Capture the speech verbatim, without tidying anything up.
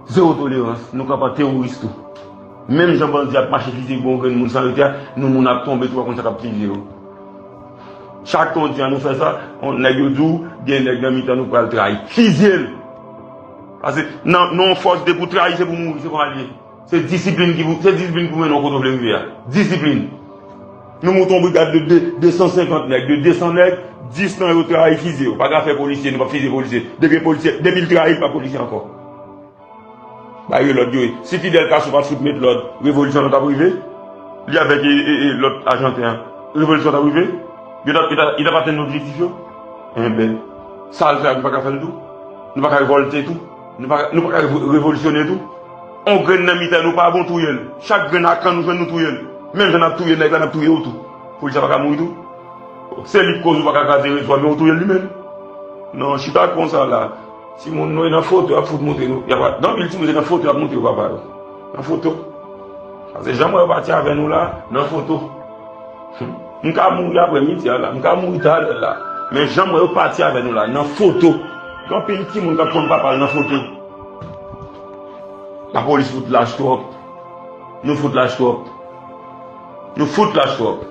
Zewo tolerans, nou kanpe an teworis tou. Menm jan bandi ap mache fiziye pou yon grenn moun san rete a, nou moun ap tonbe tou, pa konn sa k ap fiziye yo. Chak tan w di a nou fè sa, on, nèg yo di w, gen nèg nan mitan nou pral trayi. Fiziye l! Paske nan, nan yon fòs de pou trayi, se pou mouri, se kòman l ye. Se disiplin ki pou, se disiplin ki pou mennen w kote w vle rive a. Disiplin. Nou monte yon brigad de, de, de san senkant nèg, de de san nèg, dis nan yo trayi fiziye yo. Pa ka fè polisye, nou p ap fiziye polisye. Depi polisye, depi l trayi, l pa polisye ankò. Bay yo lòd yo ye. Si Fidel Castro pa t fout met lòd, revolisyon an t ap rive? Li avèk e, e, e, lòt Ajanten an. Revolisyon t ap rive? Yo t ap, yo t ap, yo t ap atenn objektif yo? Enben, sa l fè a, nou pa ka fè l tou? Nou pa ka revòlte tou? Nou pa, nou pa ka revo-, revolisyone tou? On grenn nan mitan nou pa bon, touye l. Chak grenn a kann nou jwenn, nou touye l. Menm jan n ap touye nèg la, n ap touye w tou. Polis la pa ka mouri tou? Se li k koz ou pa ka kraze rezo a, men ou touye l li menm. Non, chita konsa la. Timoun nou e nan foto, y ap fout montre nou. Y ap, gen anpil timoun se nan foto y ap montre yo papa yo. Nan foto. Paske jan m wè yo pati avè nou la, nan foto. M ka mouri aprè midi a la, m ka mouri talè la. Men jan m wè yo pati avè nou la, nan foto. Gen anpil timoun k ap konn papa l nan foto. Lapolis fout lach twòp. Nou fout lach twòp. Nou fout lach twòp.